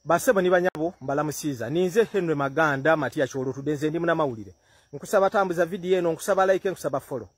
Basebo ni banyabo mbalamusiza. Ninze Henry Maganda Matia Kyolotudde, nze ndi munnamawulire. Nkusaba tambuza video eno, nkusaba like, nkusaba follow.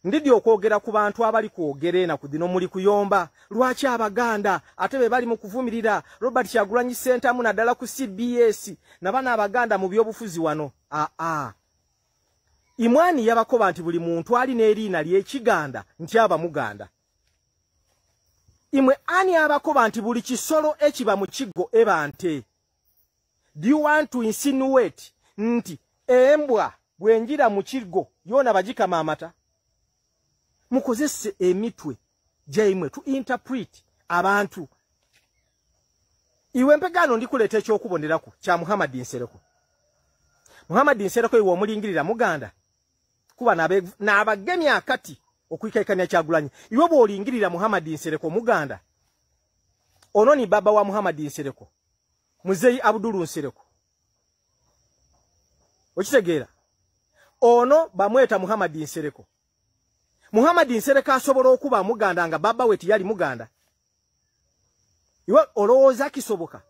Ndidi okwogera ku bantu abali kwogera enaku dhino muli kuyomba lwaki Abaganda ate be bali mu kuvumirira Robert Kyagulanyi Ssentamu naddala ku CBS nabana Abaganda mu byobufuzi wano. Imwani yabakoba nti buli muntu ali n'eriina ly'Ekiganda nti aba Muganda. Imwe ani abakoba nti buli kisolo ekiba mu kigo eba nte? Do you want to insinuate nti embwa bwenjira mu kigo yona bagikama amata? Mukozese emitwe gyaimwe to interpret abantu. Iwe mpegano ndikuleeta ekyokuboneraku kya Muhammad Nsereko. Muhammad Nsereko iwe omulingirira Muganda kuba n'abagemya akati okwikaikanya Kyagulanyi. Iwe bw'olingirira Muhammad Nsereko Muganda, ono ni baba wa Muhammad Nsereko, Muzeyi Abdulu Nsereko. Okitegeera? Ono bamweta Muhammad Nsereko. Muhammad Nsereko asobola okuba Muganda nga baba we tiyali Muganda? Iwe olowooza kisoboka?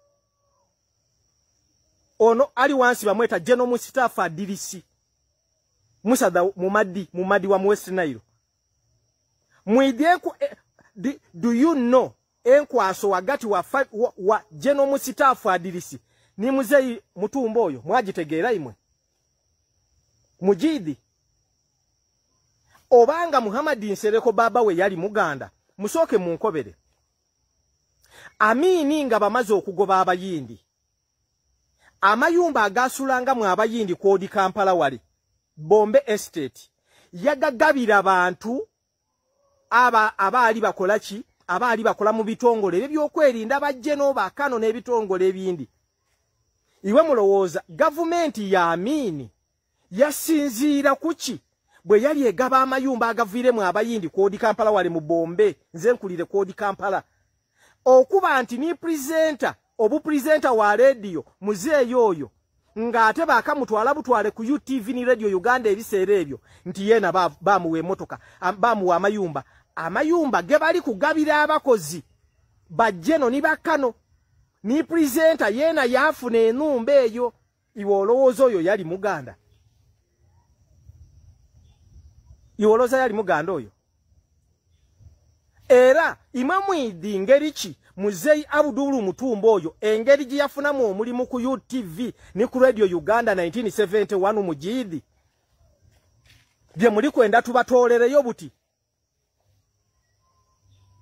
Ono ali wansi bamweta General Mustafa Dirisi Musa Mumadi wa West Nile. Mwidieku, do you know enkwaso wagati wa General Mustafa Adirisi ni Muzeyi Mutumba oyo mwagitegeera imwe? Mujidi obanga Muhammad Nsereko baba we yali Muganda, musooke munkobere. Amini nga bamaze okugoba Abayindi, amayumba agasulanga mu Abayindi ku Old Kampala wali Bombe Estate yagagabira abantu abaali bakola ki? Abaali bakola mu bitongole ebyokwerinda bajje n'obakano n'ebitongole ebindi. Iwe mulowooza gavumenti ya Amini yasinziira kuki bwe yali egaba amayumba agaviiremu Abayindi ku Old Kampala wali mu Bombe? Nze nkulire ku Old Kampala. Okuba nti ni presenter, obu presenter wa radio muzeeyi oyo ng'ate bakamutwala butwale ku UTV ni Radio Uganda ebiseera ebyo nti yena bamuwa emmotoka, bamuwa amayumba, amayumba ge bali kugabira abakozi bajjeno ni bakano ni presenter yena yafuna enumba eyo. Iwe olowooza oyo yali Muganda? Iwe olowooza yali Muganda oyo? Era imwe mwidi ngeri ki Muzeyi Abdulu Mutumba oyo engeri gye yafunamu omulimu ku UTV ni ku Radio Uganda 1971 mugidi bye muli kwenda tubatoolereyo buti?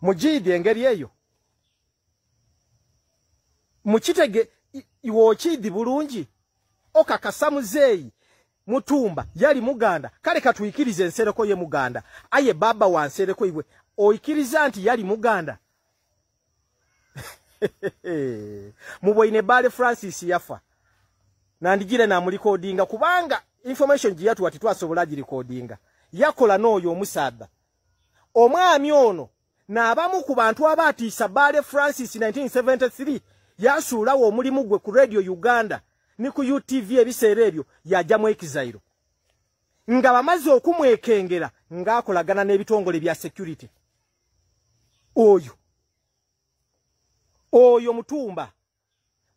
Mugidi engeri eyo mukitege iwe okidi bulungi okakasa Muzeyi Mutumba yali Muganda? Kale katuikirize Nsereko ye Muganda, aye baba wa Nsereko iwe oikiriza nti yali Muganda? Muboine Bale Francis yafa nandigire namulikodinga kubanga information gye yatuwa titwasobola girikodinga. Yakola n'oyo omusaadha omwami ono n'abamu ku bantu abaatiisa Bale Francis 1973 yasuulawo omulimu gwe ku Radio Uganda ni ku UTV ebiseera ebyo yajjamu ekizairo nga bamaze okumwekengera ng'akolagana n'ebitongole bya security. Oyo Mutumba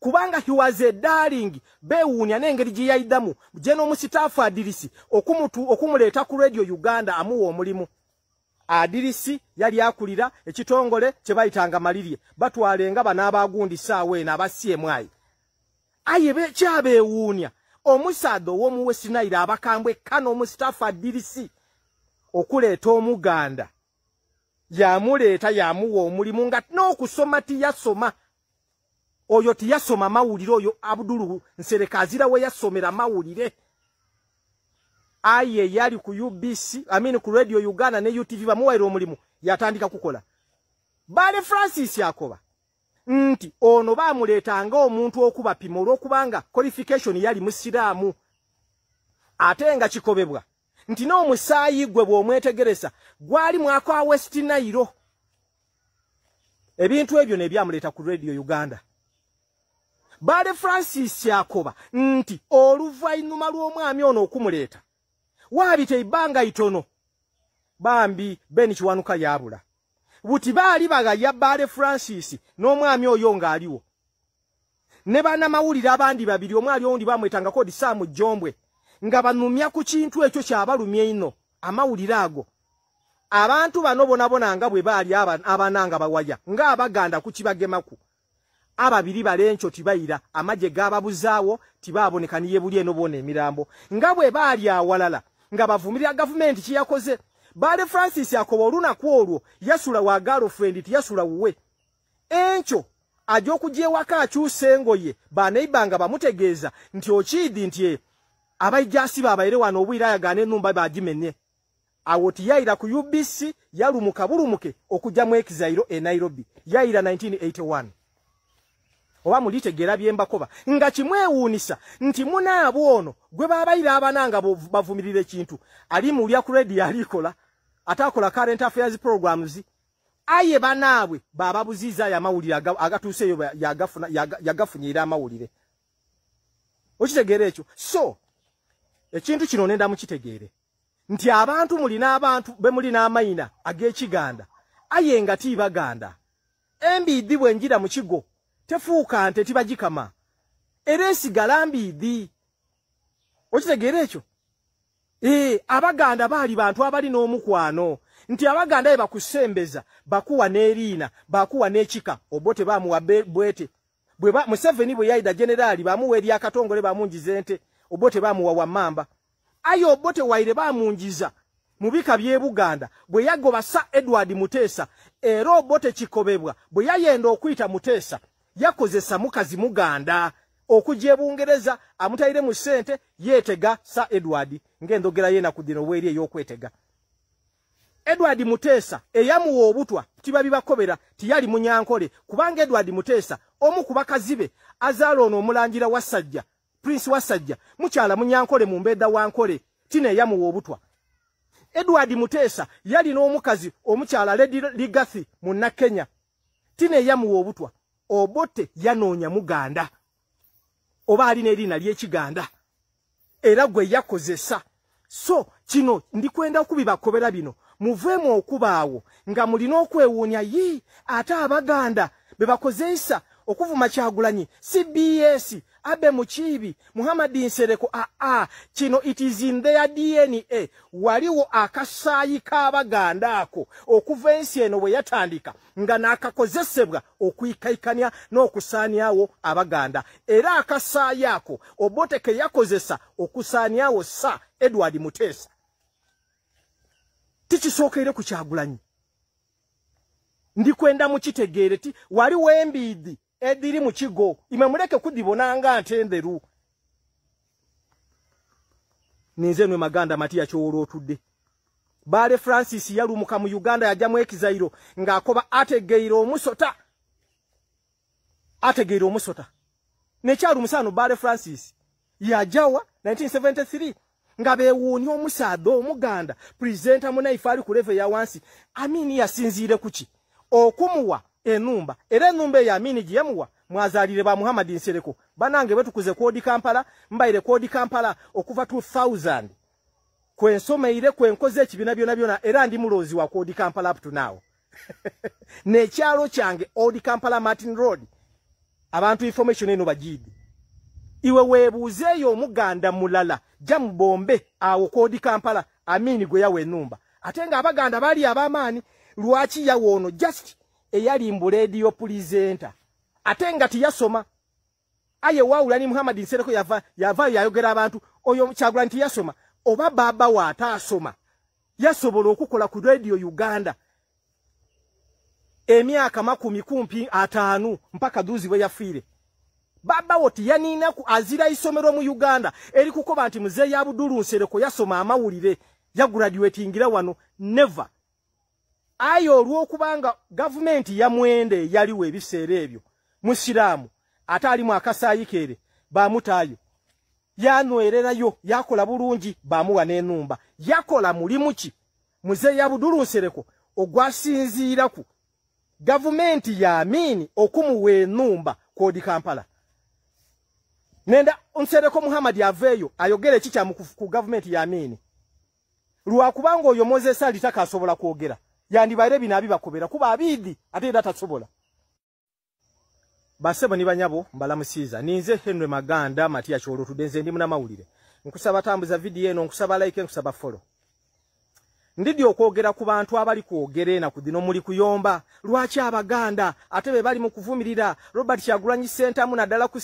kubanga he was a darling, bewuunya n'engeri gye yayiddamu General Mustafa Adirisi okumuleeta ku Radio Uganda amuwa omulimu. Adirisi yali akulira ekitongole kye bayitanga Malirye, batwalenga bano saawa eno aba CMI. Aye kyabeewuunya omusaadha ow'omu West Nile abakambwe kano Mustafa Adirisi okuleeta Omuganda, yamuleeta yamuwa omulimu nga n'okusoma tiyasoma. Oyo tiyasoma mawulire, oyo Abdulu Nsereko azira we yasomera mawulire. Aye yali ku UBC, I mean ku Radio Uganda ne UTV bamuwaire omulimu yatandika kukola. Bale Francis yakoba nti ono bamuleetanga omuntu okubapima olw'okubanga qualification yali musiraamu, ate nga kikobebwa nti n'omusaayi gwe bw'omwetegeresa gwali mwaka wa West Nile. Ebintu ebyo ne byamuleeta ku Radio Uganda. Bale Francis yakoba nti oluvannyuma lw'omwami ono okumuleeta waabita ebbanga itono bambi Ben Kiwanuka yabula. Buti baali bagaya Bale Francis n'omwami oyo ng'aliwo. Ne bannamawulire abandi babiri, omwali owundi bamwetanga kodi Saamu Jombwe, nga banumya ku kintu ekyo kyabalumya ino amawulire ago. Abantu bano bonabona nga bwe baali abananga bawaya ng'Abaganda kukibagemaku. Ababiri balenkyo tibayira, amagye gababuzaawo tibaaboneka niye buli eno bona emirambo. Nga bwe baali awalala nga bavumirira gavumenti kye yakoze. Bale Francis akoba olunaku olwo yasula wa girlfriend, tiyasula wuwe. Enkyo ajja okujja ewaka akyusa engoye, baneibanga bamutegeeza nti okiidi nti abaijasi babaire wano obwire ayagaana ennumba bagimenye. Awo tiyayira ku UBC, yalumuka bulumuke okujja mu exile e Nairobi. Yayira 1981. Oba mulitegeera bye mbakoba, nga kimwewuunisa nti munaabo ono gwe babayira abananga bavumirira ekintu ali mulya ku radio, alikola ate akola current affairs programs. Aye banaabwe bababuziza ayo amawulire agatuuseeyo yagafunyira amawulire. Okitegeera ekyo? So ekintu kino nenda mukitegeere nti abantu mulina abantu be mulina amayina ag'Ekiganda, aye nga tibaganda. Embiidhi bwenjira mu kigo tefuuka nte, tibagikama, era esigala mbiidhi. Okitegeera ekyo? Abaganda baali bantu abalina omukwano, nti Abaganda be bakusembeza bakuwa n'eriina, bakuwa n'ekika. Obote bamuwa bwete bwe Museveni bwe yayida generali bamuwa eryakatongole, bamunjiza ente. Obote bamuwa wammamba. Aye Obote waire bamunjiza mu bika by'e Buganda, bwe yagoba Sir Edward Muteesa, era Obote kikobebwa bwe yayenda okuyita Muteesa yakozesa mukazi Muganda okujja e Bungereza amutayire mu ssente yeetega Sir Edward, ng'endogera yenaku dino bweri ey'okwetega. Edward Muteesa eyamuwa obutwa tiba bibakobera tiyali Munyankole, kubanga Edward Muteesa omu ku bakazi be azaala ono omulangira Wasajja, Prince Wasajja, mukyala Munyankole mu mbeeda wa Nkole, tina eyamuwa obutwa. Edward Muteesa yalina omukazi omukyala Lady Ligathi Munnakenya, tina eyamuwa obutwa. Obote yanoonya Muganda oba alina erina ly'Ekiganda, era gwe yakozesa. So kino ndikwenda okubibakobera bino, muveemu okubaawo nga mulina okwewuunya yi ate Abaganda be bakozeesa okuvuma Kyagulanyi, CBS, Abe Mukiibi, Muhammad Nsereko. Aa, kino it is in their DNA. Waliwo akasaayi k'Abaganda ako okuva ensi eno bwe yatandika nga n'akakozesebwa okwikaikanya n'okusaanyawo Abaganda, era akasaayi ako Obote ke yakozesa okusaanyawo Sir Edward Muteesa. Tikisookeire ku Kyagulanyi. Ndikwenda mukitegeere ti waliwo embiidhi ediri mu kigo, imwe muleke kudibonanga ntenderu. Ninze nwe Maganda Matiya Kyowolo otudde. Bale Francis yalumuka mu Uganda, yajja mu exile ng'akoba ategeire omusota, ategeire omusota nekyalumusano. Bale Francis yajawa 1973 nga bewuunya omusaadha Omuganda presenter munaife ali ku level ya wansi. Amini yasinziire kuki okumuwa enumba? Era enumba eyo Amini gye yamuwa mwazaalire ba Muhammad Nsereko. Banange betukuze ku Old Kampala, mbaire ku Old Kampala okuva 2000 kwensomeire, kwenkoze ekibiina byona byona, era ndi muloozi wa ku Old Kampala up to now. N'ekyalo kyange Old Kampala Martin Road. Abantu information eno bagiidi. Iwe weebuuzeeyo Omuganda mulala jja mubombe awo ku Old Kampala Amini gwe yawa enumba, ate ng'Abaganda baali ab'amaanyi. Lwaki yawa ono just eyali mbu radio presenter ate nga tiyasoma? Aye wawula ni Muhammad Nsereko yava yavayo yayogera abantu oyo Kyagulanyi tiyasoma, oba baba wa ataasoma yasobola okukola ku Radio Uganda emyaka 50 mpaka duzi we yafiire. Baba woti yaninaku azira isomero mu Uganda eri kukoba nti muzeeyi Abudulu Nsereko yasoma amawulire, yagraduatingira wano? Never. Aye olw'okubanga gavumenti yamwende yaliwo ebiseera ebyo musiraamu ate alimu akasaayi kere, bamutaayo yanwererayo, yakola bulungi, bamuwa n'enumba. Yakola mulimu ki muzeeyi Abudulu Nsereko ogwasinziiraku gavumenti ya Amini okumuwa enumba ku Old Kampala? Nenda Nsereko Muhammad aveeyo ayogere ekikyamu ku gavumenti ya Amini, lwakubanga oyo Moses alitaka asobola kwogera yandibaire bino abibakobera kuba abiidi ate era tasobola. Basebo ni banyabo mbalamusiza. Ninze Henry Maganda Matia Kyolotudde, nze ndi munamawulire. Nkusaba tambuza video eno, nkusaba like, nkusaba follow. Ndidi okwogera ku bantu abali kwogera enaku dhino muli kuyomba lwaki Abaganda ate be bali mu kuvumirira Robert Kyagulanyi Ssentamu naddala ku